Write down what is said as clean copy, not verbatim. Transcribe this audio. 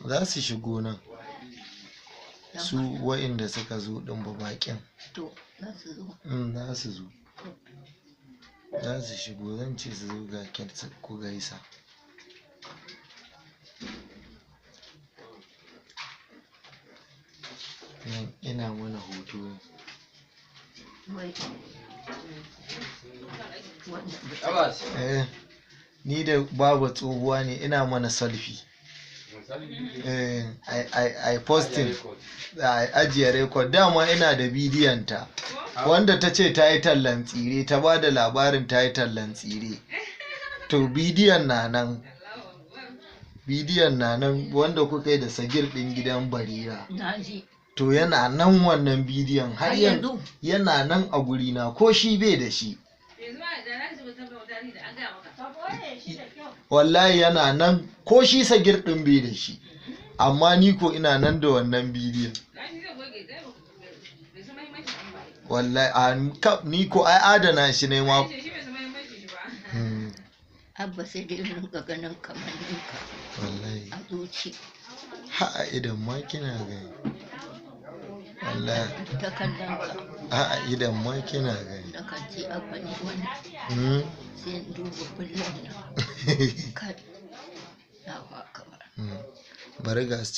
Za su shigo nan. Su wa'inda suka zo ɗin ba baƙin. To, za su zo. Za su zo. Za su shigo, zan ce su zo ga ku gaisa. Nan ina mana hoto. Wai. Wannan ba Eh, ni da baba tsohuwa ne ina mana selfie. Eh, I posting, I ajiye record. Dama ina da bidiyon ta. Wanda ta ce ta yi tallan tsire, ta ba da labarin ta yi tallan tsire. To bidiyon na nan. Bidiyon na nan wanda kuka yi da Sagir ɗin gidan Barira. Na ji. To yana nan wannan bidiyon har Har yanzu? Yana nan a gurina, ko shi bai da shi. Wallahi yana nan, ko shi Sagir ɗin bai da shi. Amma ni ko ina nan da wannan bidiyon. Wallahi a kap ni ko ai adana shi ne ma. Abba, sai dai in rinka ganin kamanninka Wallahi. a zuci. Ha a idon ma kina gani. Wallahi. Ta kallon ka. Ha a idon ma kina gani. Na kan ce Abba ne wannan. Sai in duba kullum nan. Kai. Allahu akbar. Bari ga su.